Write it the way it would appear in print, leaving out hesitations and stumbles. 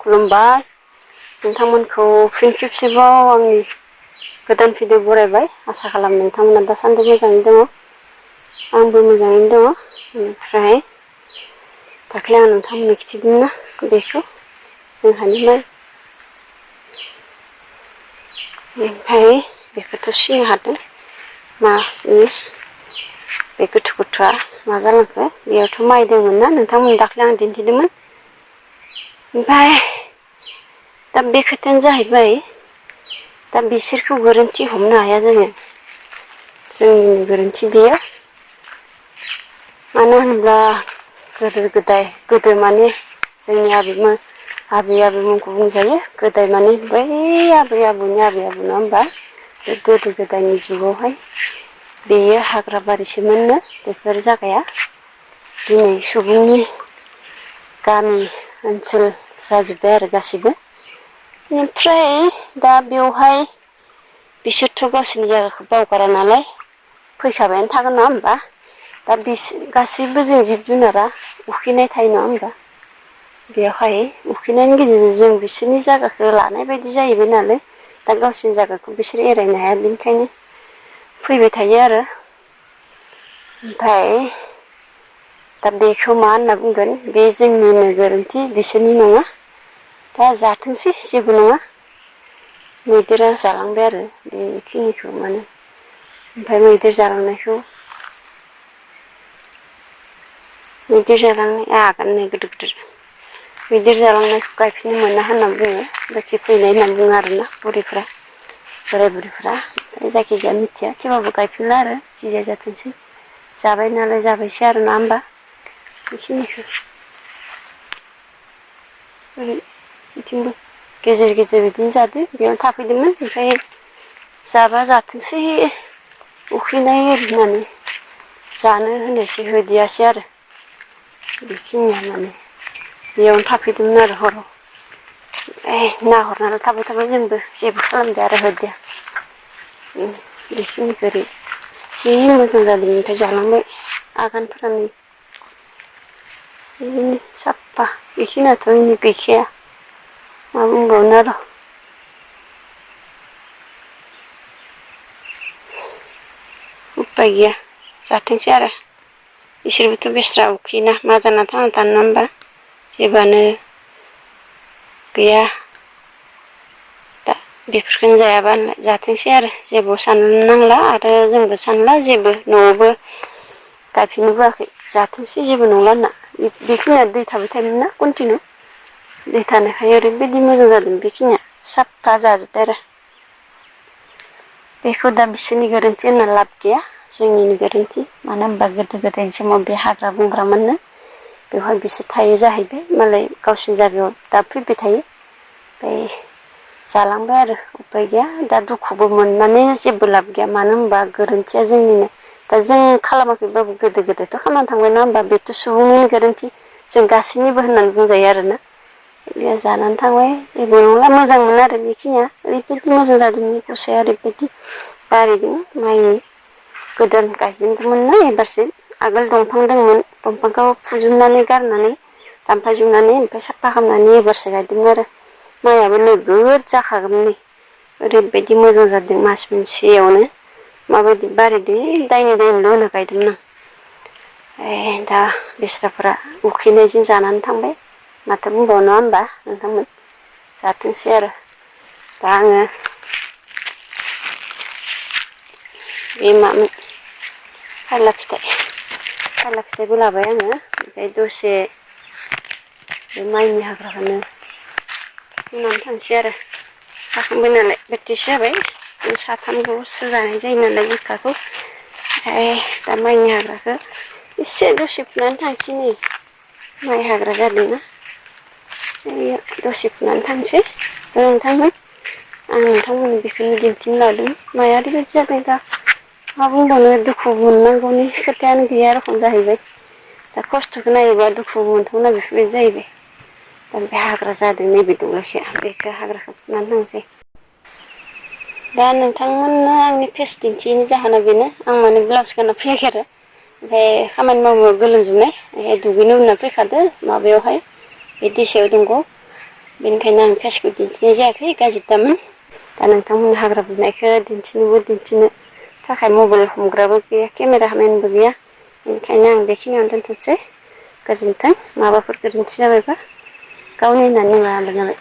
खुलुमबाय नोंथांमोनखौ फिन खेबसेबाव आंनि गोदान भिडिअ बरायबाय आसा खालामो नोंथांमोना दासान्दि मोजाङै दङ आंबो मोजाङैनो दङ ओमफ्राय दाख्लै आं नोंथांमोननो खिथिदोंना बेखौ जोंहानि माइ ओमफ्राय बेखौथ' सिनो हादों मानि बे गोथौ गोथौआ मा जालांखो बेयावथ' माइ दंमोन ना नोंथांमोन दाख्लै आं दिन्थिदोंमोन ओमफ्राय दा बे खोथायानो जाहैबाय दा बिसोरखौ गोरोन्थि हमनो हाया जोङो जोंनि गोरोन्थि बेयो मानो होनब्ला गोदो माने जोंनि आबै आबौमोनखौ बुंजायो गोदाय माने बै आबै आबौनि आबै आबौ नङा होमबा बे गोदो गोदायनि जुगावहाय बेयो हाग्रा बारिसोमोननो बेफोर जागाया दिनै सुबुंनि गामि ओनसोल जाजोब्बाय आरो गासिबो ओमफ्राय दा बेवहाय बिसोरथ' गावसोरनि जायगाखौ बावगारा नालाय फैखाबायानो थागोन नङा होमबा दा गासैबो जों जिब जुनारा उखैनाय थायो नङा होमबा बेवहाय उखैनायनि गेजेरजों जों बिसोरनि जायगाखौ लानाय बायदि जाहैबाय नालाय दा गावसिनि जायगाखौ बिसोर एरायनो हाया बेनिखायनो फैबाय थायो आरो ओमफ्राय दा बेखौ मा होनना बुंगोन बे जोंनिनो गोरोन्थि बिसोरनि नङा दा जाथोंसै जेबो नङा मैदेरा जालांबाय आरो बेखिनिखौ माने ओमफ्राय मैदेर जालांनायखौ मैदेर जालांनाय आगान नै गिदिर गिदिर मैदेर जालांनायखौ गायफिननो मोना होनना बुङो लोखि फैनाय होनना बुङो आरोना बुरैफ्रा बोराय बुरैफ्रा जायखिजाया मिथिया थेवबाबो गायफिनला आरो जिया जाथोंसै जाबाय नालाय जाबायसै आरो नङा होमबा बेखिनिखौ बिथिंबो गेजेर गेजेर बिदिनो जादो बेयावनो थाफैदोंमोन ओमफ्राय जाबा जाथोंसै उखैनाय एरि होननानै जानो होनोसै होदियासै आरो बेखिनिया माने बेयावनो थाफैदोंमोन आरो हराव नाहरनानै थाबाय जोंबो जेबो खालामदो आरो होदिया बेखिनिखौ ओरै जि मोजां जादों ओमफ्राय जालांबाय आगानफ्रानो साफा बेखिनियाथ' इनै गैखाया मा बुंबावनो आरो उफाय गैया जाथोंसै आरो इसोरबोथ' बेस्रा उखैयोना मा जाना थांना थानो नङा होमबा जेबोआनो गैया दा बेफोरखौनो जायाबा जाथोंसै आरो जेबो साननो नांला आरो जोंबो सानला जेबो न'आवबो गायफिननो होआखै जाथोंसै जेबो नंला होनना बेखिनिया दै थाबाय थायोमोन ना कन्टिनिउ दै थानायखाय ओरैबायदि मोजां जादों बेखिनिया साफा जाजोब्बाय आरो बेखौ दा बिसोरनि गोरोन्थि होनना लाब गैया जोंनिनो गोरोन्थि मानो होनबा गोदो गोदायनि समाव बे हाग्रा बंग्रामोननो बेवहाय बिसोर थायो जाहैबाय मालाय गावसिनि जायगायाव दा फैबाय थायो ओमफ्राय जालांबाय आरो उफाय गैया दा दुखुबो मोननानै जेबो लाब गैया मानो होनबा गोरोन्थिया जोंनिनो दा जों खालामाखैबाबो गोदो गोदायथ' खालामनानै थांबाय नङा होमबा बेथ' सुबुंनिनो गोरोन्थि जों गासैनिबो होननानै बुंजायो आरोना बे जानानै थांबाय जेबो नंला मोजां मोनो आरो बेखिनिया ओरैबायदि मोजां जादों गसाया ओरैबायदि बारिदों माइनि गोदान गायजेनदोंमोन ना एबारसो आगोल दंफां दंमोन दंफांखौ फुजोबनानै गारनानै दानफायजोबनानै ओमफ्राय साफा खालामनानै एबारसो गायदोंमोन आरो माइयाबो नोगोद जाखागौमोन नै ओरैबायदि मोजां जादों मास मोनसेयावनो माबायदि बारिदो दायनो दायनोल' होना गायदोंमोन आं दा बेस्राफोरा उखैनायजों जानानै थांबाय माथो बुंबावनो नङा होमबा नोंथांमोन जाथोंसै आरो दा आङो बे मामोन फारला फिथाइबो लाबाय आङो ओमफ्राय दसे बे माइनि हाग्राखौनो फुनानै थांसै आरो जाखांबाय नालाय बोथिसे जाबाय जों साथामल'सो जानाय जायो नालाय गोखाखौ ओमफ्राय दा माइनि हाग्राखौ एसे दसे फुनानै थांसै नै माइ हाग्रा जादोंना दसे फुनानै थांसै नोंथांमोन आं नोंथांमोननो बेखौनो दिन्थिनो लादों माइआ ओरैबायदि जादों दा मा बुंबावनो दुखु मोननांगौनि खोथायानो गैया रखम जाहैबाय दा खस्थ'खौ नायोबा दुखु मोनथावना बेफोरबायदि जाहैबाय दा बे हाग्रा जादों नैबे दंल'सेया बेखौ हाग्राखौ फुनानै थांसै दा नोंथांमोननो आंनि फेस दिन्थियैनि जाहोना बेनो आं माने ब्लाउस गानना फैयाखै आरो ओमफ्राय खामानि मावनो गोलोमजोबनाय दुगैनो होनना फैखादो माबायावहाय बे दैसायाव दंग' बेनिखायनो आं फेसखौ दिन्थिनाय जायाखै गाज्रिथारमोन। दा नोंथांमोन हाग्रा बुनायखौ दिन्थिनो थाखाय मबाइल हमग्राबो गैया, केमेरामेनबो गैया। बेनिखायनो आं बेखिनियावनो दोनथ'सै। गोजोन्थों। माबाफोर गोरोन्थि जाबायबा गावनि होननानै निमाहा बिनाय जाबाय।